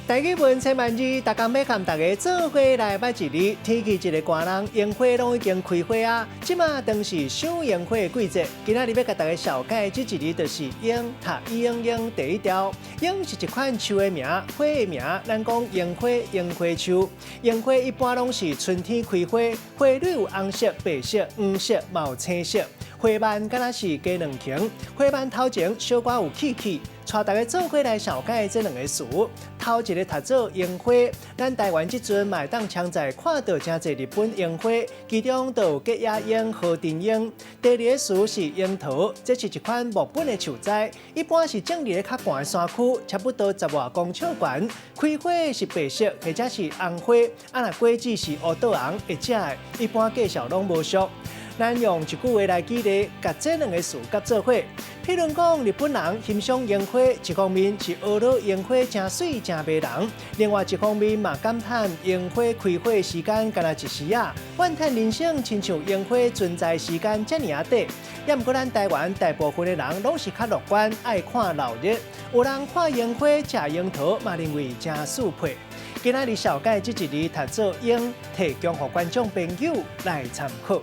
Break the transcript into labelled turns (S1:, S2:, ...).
S1: 台語文千萬字，逐工欲佮大家做伙來捌一字。天氣一个寒冷，櫻花攏已經開花啊！這馬當是賞櫻花的季節。今仔日欲共大家紹介這一字，就是櫻，讀英英第一調。櫻是一款樹的名，花的名，咱講櫻花、櫻花樹。櫻花一般攏是春天開花，花蕊有紅色、白色、黃色，嘛有青色。花瓣敢若是雞卵形，花瓣頭前小可有起起。帶大家做伙來紹介這兩个詞。頭一个讀做櫻花，咱台灣這陣嘛會當常在看到誠濟日本櫻花，其中就有吉野櫻、河津櫻。第二个詞是櫻桃，這是一款木本的樹栽，一般是種佇咧較寒的山區，差不多十外公尺懸。開花是白色或者是紅花，啊若果子是烏豆紅會食的，一般介紹攏無俗。咱用一句話來舉例，共這兩个詞佮做伙。譬如講，日本人欣賞櫻花，一方面是呵咾櫻花誠媠誠迷人，另外一方面嘛感嘆櫻花開花時間干焦一時仔，怨嘆人生親像櫻花存在時間遮爾仔短。也毋過咱台灣大部分的人攏是較樂觀，愛看鬧熱。有人看櫻花、食櫻桃，嘛認為誠適配。今仔日紹介這一字讀做櫻，提供予觀眾朋友來參考。